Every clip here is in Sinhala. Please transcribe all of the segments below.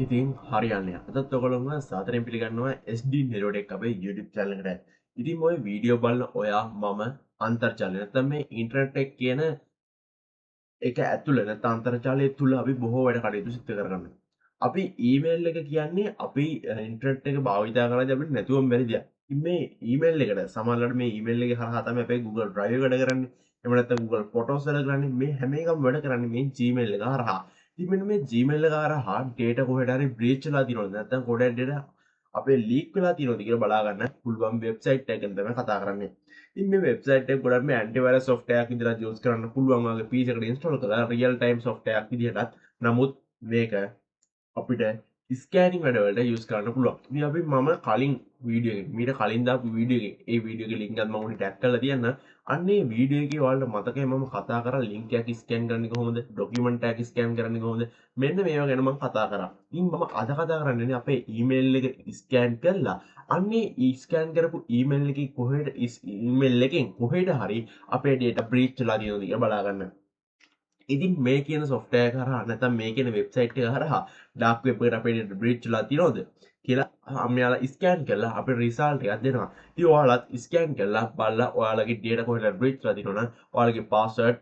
ඉතින් හරියන්නේ. අදත් ඔයගොල්ලෝම සාදරයෙන් පිළිගන්නවා SD නෙරෝඩෙක් අපේ YouTube channel එකට. ඉතින් ඔය වීඩියෝ බලන ඔයා මම අන්තර්ජාලය නැත්නම් මේ ඉන්ටර්නෙට් එක කියන එක ඇතුළ නැත්නම් අන්තර්ජාලය තුල අපි බොහෝ වැඩ කටයුතු සිදු කරගන්නවා. අපි ඊමේල් එක කියන්නේ අපි ඉන්ටර්නෙට් එක භාවිතා කරද්දී අපිට නැතුවම බැරි දෙයක්. ඉතින් මේ ඊමේල් එකට සමහරවිට මේ ඊමේල් එක හරහා තමයි අපේ Google Drive එක වැඩ කරන්නේ. එහෙම නැත්නම් Google Photos වැඩ කරන්නේ. මේ හැම එකම වැඩ කරන්නේ මේ Gmail එක හරහා. ඉතින් මෙන්න මේ Gmail එක හරහා data කොහෙට හරි breach වෙලා තියෙනවද නැත්නම් කොහෙට හරි data අපේ ලීක් වෙලා තියෙනවද කියලා බලා ගන්න පුළුවන් වෙබ්සයිට් එකක් ගැන තමයි කතා කරන්නේ. ඉතින් මේ වෙබ්සයිට් එක ගොඩක්ම ඇන්ටිවයිරස් සොෆ්ට්වෙයාර් එකක් විදිහට යූස් කරන්න පුළුවන් වගේ PC එකට ඉන්ස්ටෝල් කරලා රියල් ටයිම් සොෆ්ට්වෙයාර් එකක් විදිහටත්. නමුත් මේක අපිට ස්කෑනින් වැඩවලට යූස් කරන්න පුළුවන්. ඉතින් අපි මම කලින් වීඩියෝ එකේ මීට කලින් දාපු වීඩියෝ එකේ ඒ වීඩියෝ එකේ ලින්ක් එකත් මම උඩ ටැග් කරලා තියන්න. අන්න ඒ වීඩියෝ එකේ ඔයාලට මතකයි මම කතා කරා ලින්ක් එකක් ස්කෑන් කරන්නේ කොහොමද, ඩොකියුමන්ට් එකක් ස්කෑන් කරන්නේ කොහොමද, මෙන්න මේවා ගැන මම කතා කරා. ඉතින් මම අද කතා කරන්නේ අපේ ඊමේල් එක ස්කෑන් කරලා අන්න ඒ ස්කෑන් කරපු ඊමේල් එකේ කොහෙට ඊමේල් එකෙන් කොහෙට හරි අපේ ඩේටා බ්‍රීච් වෙලා තියෙනවද කියලා බලා ගන්න. ඉතින් මේ කියන සොෆ්ට්වෙයාර් එක හරහා නැත්නම් මේ කියන වෙබ්සයිට් එක හරහා ඩාර්ක් වෙබ් එකට අපේ ඩේටා බ්‍රීච් වෙලා තියෙනවද කියලා මෙයාලා ස්කෑන් කරලා අපේ රිසල්ට් එකක් දෙනවා. ඉතින් ඔයාලත් ස්කෑන් කරලා බලලා ඔයාලගේ ඩේටා කොහෙට බ්‍රීච් වෙලා තියෙනවද නම් ඔයාලගේ පාස්වර්ඩ්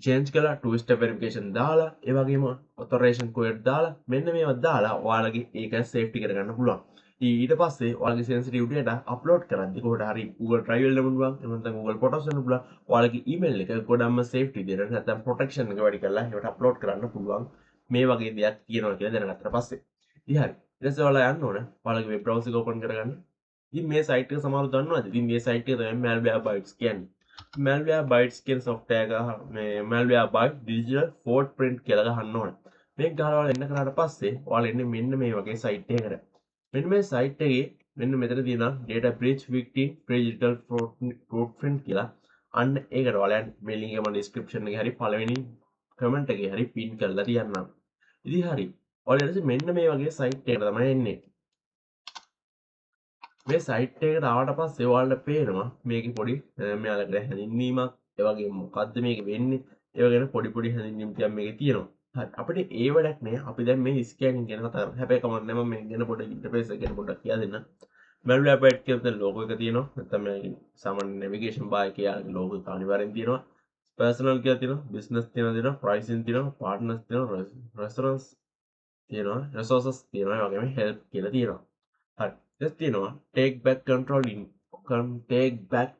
චේන්ජ් කරලා ටූ ස්ටෙප් වෙරිෆිකේෂන් දාලා ඒ වගේම ඔතොරේෂන් කෝඩ් දාලා මෙන්න මේවා දාලා ඔයාලගේ ඒක සේෆ්ටි කරගන්න පුළුවන්. ඊට පස්සේ ඔයාලගේ සෙන්සිටිව් ඩේටා අප්ලෝඩ් කරද්දි කොහොට හරි Google Drive වලට පුළුවන්, එහෙම නැත්නම් Google Photos වලට පුළුවන්. ඔයාලගේ ඊමේල් එක ගොඩක්ම සේෆ්ටි විදියට නැත්නම් ප්‍රොටෙක්ෂන් එක වැඩි කරලා ඒවට අප්ලෝඩ් කරන්න පුළුවන්. මේ වගේ දෙයක් තියෙනවා කියලා දැනගත්තට පස්සේ. ඉතින් හරි. ඊට පස්සේ ඔයාලා යන්න ඕන ඔයාලගේ වෙබ් බ්‍රවුසර් එක ඕපන් කරගන්න. ඉතින් මේ සයිට් එක සමහරව දන්නවද? ඉතින් මේ සයිට් එක තමයි Malwarebytes කියන්නේ. Malwarebytes කියන සොෆ්ට්වෙයාර් එක මේ Malwarebytes digital footprint කියලා ගහන්න ඕන. මේක ගහලා ඔයාලා එන්න කරාට පස්සේ ඔයාලා එන්නේ මෙන්න මේ වගේ සයිට් එකකට. මෙන්න මේ සයිට් එකේ මෙන්න මෙතන තියෙනවා data breach victim digital footprint කියලා. අන්න ඒකට ඔයාලා යන්න. මේ ලින්ක් එක මම ඩිස්ක්‍රිප්ෂන් එකේ හරි පළවෙනි කමෙන්ට් එකේ හරි පින් කරලා තියන්නම්. ඉතින් හරි. ඔයාලා ඊට පස්සේ මෙන්න මේ වගේ සයිට් එකකට තමයි එන්නේ. මේ සයිට් එකට ආවට පස්සේ ඔයාලට පේනවා මේකේ පොඩි මෙයාලට හැඳින්වීමක්, ඒ වගේම මොකද්ද මේක වෙන්නේ, ඒව ගැන පොඩි පොඩි හැඳින්වීම් ටිකක් මේකේ තියෙනවා. හරි, අපිට ඒ වැඩක් නෑ. අපි දැන් මේ ස්කෑනින් ගැන කතා කරමු. හැබැයි කමක් නෑ, මම මේක ගැන පොඩි ඉන්ටර්ෆේස් එක ගැන පොඩ්ඩක් කියලා දෙන්නම්. Malwarebytes කියන තැන ලෝගෝ එක තියෙනවා. නැත්නම් මේ සාමාන්‍ය නැවිගේෂන් බාර් එකේ යාළුවගේ ලෝගෝ එක අනිවාර්යෙන් තියෙනවා. පර්සනල් කියලා තියෙනවා, බිස්නස් තියෙනවා, ප්‍රයිසින් තියෙනවා, පාර්ට්නර්ස් තියෙනවා, රෙස්ටොරන්ට්ස් තියෙනවා, රිසෝසස් තියෙනවා, ඒ වගේම හෙල්ප් කියලා තියෙනවා. හරි. ඊට තියෙනවා take back control in take back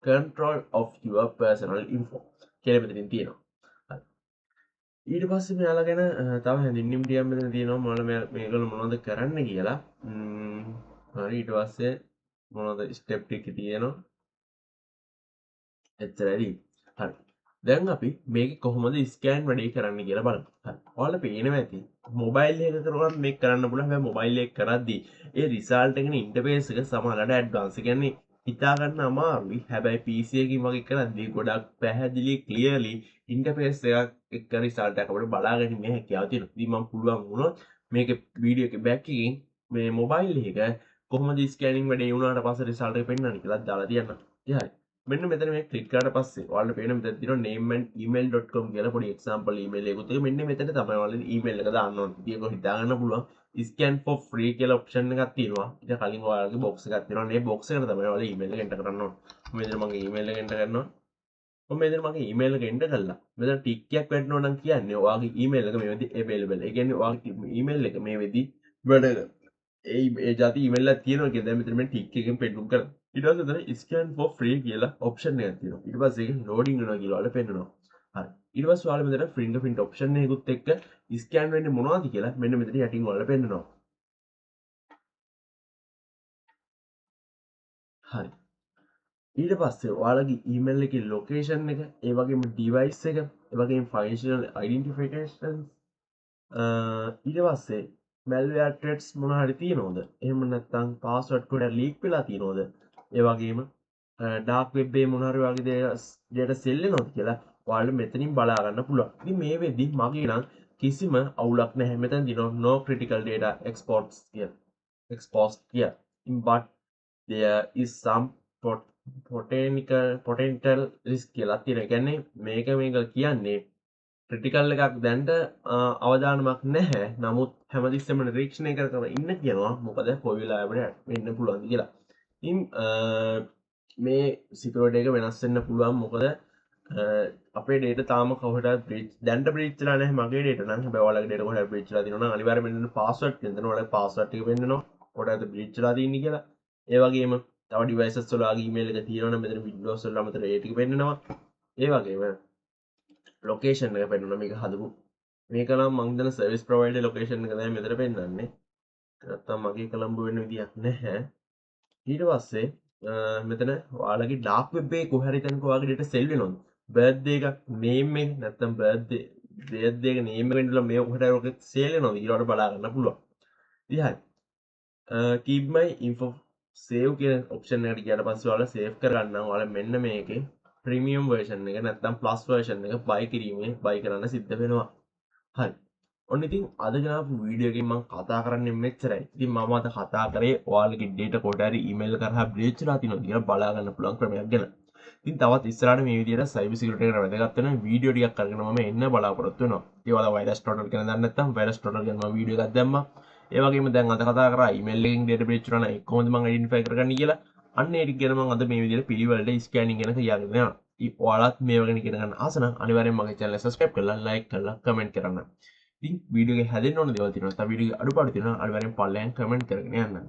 control of your personal info කියලා මෙතනින් තියෙනවා. හරි. ඊට පස්සේ මෙයාලා ගැන තව හැඳින්වීම් ටිකක් මෙතන තියෙනවා. මොනවද මේගොල්ලෝ මොනවද කරන්න කියලා. හරි, ඊට පස්සේ මොනවද ස්ටෙප් ටික තියෙනවා. එච්චරයි. හරි. දැන් අපි මේක කොහොමද ස්කෑන් වැඩේ කරන්න කියලා බලමු. හරි. ඔයාලා පේනවා ඇති මොබයිල් එක කරුවම මේක කරන්න පුළුවන්. හැබැයි මොබයිල් එක කරද්දී ඒ රිසල්ට් එකේ ඉන්ටර්ෆේස් එක සමහරවිට ඇඩ්වාන්ස්. ඒ කියන්නේ හිතා ගන්න අමාරුයි. හැබැයි PC එකකින් වගේ කරද්දී ගොඩක් පැහැදිලි ක්ලියර්ලි ඉන්ටර්ෆේස් එකක් එක්ක රිසල්ට් එකක් අපිට බලා ගැනීමේ හැකියාව තියෙනවා. ඉතින් මම පුළුවන් වුණොත් මේක වීඩියෝ එකේ බෑක් එකකින් මේ මොබයිල් එක කොහොමද ස්කෑනින් වැඩේ වුණාට පස්සේ රිසල්ට් එක පෙන්වන්නේ කියලා දාලා තියන්න. ඉතින් හරි. මෙන්න මෙතන මේ ක්ලික් කරාට පස්සේ ඔයාලට පේන මෙතන තියෙනවා name and email.com කියලා පොඩි එක්සැම්පල් ඊමේල් එකකුත් එක. මෙන්න මෙතන තමයි ඔයාලගේ ඊමේල් එක දාන්න ඕනේ. ඉතින් ඒක හිතා ගන්න පුළුවන්. ස්කෑන් ෆෝ ෆ්‍රී කියලා ඔප්ෂන් එකක් තියෙනවා. ඊට කලින් ඔයාලගේ බොක්ස් එකක් තියෙනවා. මේ බොක්ස් එකට තමයි ඔයාලා ඊමේල් එක එන්ටර් කරන්න ඕනේ. මම මෙතන මගේ ඊමේල් එක එන්ටර් කරනවා. මම මෙතන මගේ ඊමේල් එක එන්ටර් කළා. මෙතන ටික් එකක් වැටෙනවා නම් කියන්නේ ඔයාගේ ඊමේල් එක මේ වෙද්දි අවైలබල්. ඒ කියන්නේ ඔයාගේ ඊමේල් එක මේ වෙද්දි වැඩ ඒ ජාති ඊමේල් එකක් තියෙනවා කියලා දැන් මෙතන මේ ටික් එකෙන් පෙන්නුම් කරනවා. ඊට පස්සේ මෙතන ස්කෑන් ෆෝ ෆ්‍රී කියලා ඔප්ෂන් එකක් තියෙනවා. ඊට පස්සේ ඒක ලෝඩින් වෙනවා කියලා ඔයාලට පෙන්වනවා. හරි. ඊට පස්සේ ඔයාලා මෙතන ෆින්ගර්ප්‍රින්ට් ඔප්ෂන් එකකුත් එක්ක ස්කෑන් වෙන්නේ මොනවද කියලා මෙන්න මෙතන යටින් ඔයාලට පෙන්වනවා. හරි. ඊට පස්සේ ඔයාලගේ ඊමේල් එකේ ලොකේෂන් එක, ඒ වගේම ඩිවයිස් එක, ඒ වගේම ෆයිනෑන්ෂියල් අයිඩෙන්ටිෆිකේෂන්ස්, ඊට පස්සේ මැල්වෙයාර් ත්‍රෙට්ස් මොන හරි තියෙනවද? එහෙම නැත්නම් පාස්වර්ඩ් කොහෙද ලීක් වෙලා තියෙනවද? ඒ වගේම ඩාර්ක් වෙබ් එකේ මොන හරි වගේ දේට සෙල් වෙනවද කියලා ඔයාලට මෙතනින් බලා ගන්න පුළුවන්. ඉතින් මේ වෙද්දි මගේ නම් කිසිම අවුලක් නැහැ. මෙතන තියෙනවා no critical data exports කියලා. Exposed කියලා. But there is some potential risk කියලා තියෙනවා. ඒ කියන්නේ මේක කියන්නේ ක්‍රිටිකල් එකක් දැන්ට අවදානමක් නැහැ. නමුත් හැමතිස්සෙම නිරීක්ෂණය කර කර ඉන්න කියනවා. මොකද කොයි වෙලාවෙ වෙන්න පුළුවන්ද කියලා. ඉතින් මේ සිකියුරිටි එක වෙනස් වෙන්න පුළුවන්. මොකද අපේ ඩේටා තාම කොහෙටවත් බ්‍රීච්, දැන්ට බ්‍රීච් වෙලා නැහැ මගේ ඩේටා නම්. හැබැයි ඔයාලගේ ඩේටා කොහෙට බ්‍රීච් වෙලා තියෙනවා නම් අනිවාර්යයෙන්ම මෙන්න පාස්වර්ඩ් කියන තැන ඔයාලගේ පාස්වර්ඩ් ටික පෙන්නනවා, කොහෙටද බ්‍රීච් වෙලා තියෙන්නේ කියලා. ඒ වගේම තව ඩිවයිසස් වල ඔයාගේ ඊමේල් එක තියෙනවා නම් මෙතන Windows වල අමතරව ඒ ටික පෙන්නනවා. ඒ වගේම ලොකේෂන් එක පෙන්නනවා මේක හදපු. මේක නම් මං හිතන සර්විස් ප්‍රොවයිඩර් ලොකේෂන් එක තමයි මෙතන පෙන්නන්නේ. නැත්තම් මගේ කොළඹ වෙන්න විදියක් නැහැ. ඊට පස්සේ මෙතන ඔයාලගේ ඩාර්ක් වෙබ් එකේ කොහේ හරි තැනක ඔයාගේ ඩේටා සෙල් වෙනවද? බර්ත්ඩේ එකක්, නේම් එක, නැත්තම් බර්ත්ඩේ බර්ත්ඩේ එක, නේම් එක වෙන්න මේ කොහෙට හරි ඔක සේල් වෙනවද කියලා ඔයාලට බලා ගන්න පුළුවන්. ඉතින් හරි. Keep my info save කියන ඔප්ෂන් එකට ගියාට පස්සේ ඔයාලා සේව් කරගන්න නම් ඔයාලා මෙන්න මේකේ ප්‍රීමියම් වර්ෂන් එක නැත්තම් ප්ලස් වර්ෂන් එක බයි කිරීමේ බයි කරන්න සිද්ධ වෙනවා. හරි. ඔන්න ඉතින් අද ගෙනාපු වීඩියෝ එකෙන් මම කතා කරන්නේ මෙච්චරයි. ඉතින් මම අද කතා කරේ ඔයාලගේ ඩේටා කොහෙට හරි ඊමේල් කරහා බ්‍රීච් වෙලා තියෙනවද කියලා බලා ගන්න පුළුවන් ක්‍රමයක් ගැන. ඉතින් තවත් ඉස්සරහට මේ විදිහට සයිබර් සිකියුරිටි එකට වැදගත් වෙන වීඩියෝ ටිකක් අරගෙන මම එන්න බලාපොරොත්තු වෙනවා. ඉතින් ඔයාලා වෛරස් ටෝටල් ගැන දන්නේ නැත්නම් වෛරස් ටෝටල් ගැන මම වීඩියෝ එකක් දැම්මා. ඒ වගේම දැන් අද කතා කරා ඊමේල් එකකින් ඩේටා බ්‍රීච් වුණා නම් ඒක කොහොමද මම අයිඩෙන්ටිෆයි කරගන්නේ කියලා. අන්න ඒ ටික ගැන මම අද මේ විදිහට පිළිවෙලට ස්කෑනින් ගැන කියාගෙන යනවා. ඔයාලත් මේ වගේ ඉගෙන ගන්න ආස නම් අනිවාර්යෙන් මගේ channel එක subscribe කරලා, like කරලා, comment කරන්න. ඉතින් වීඩියෝ එකේ හැදෙන්න ඕන දේවල් තියෙනවා. තව වීඩියෝ එකේ අඩුපාඩු තියෙනවා. අනිවාර්යෙන් පල්ලෙහාන් කමෙන්ට් කරගෙන යන්න.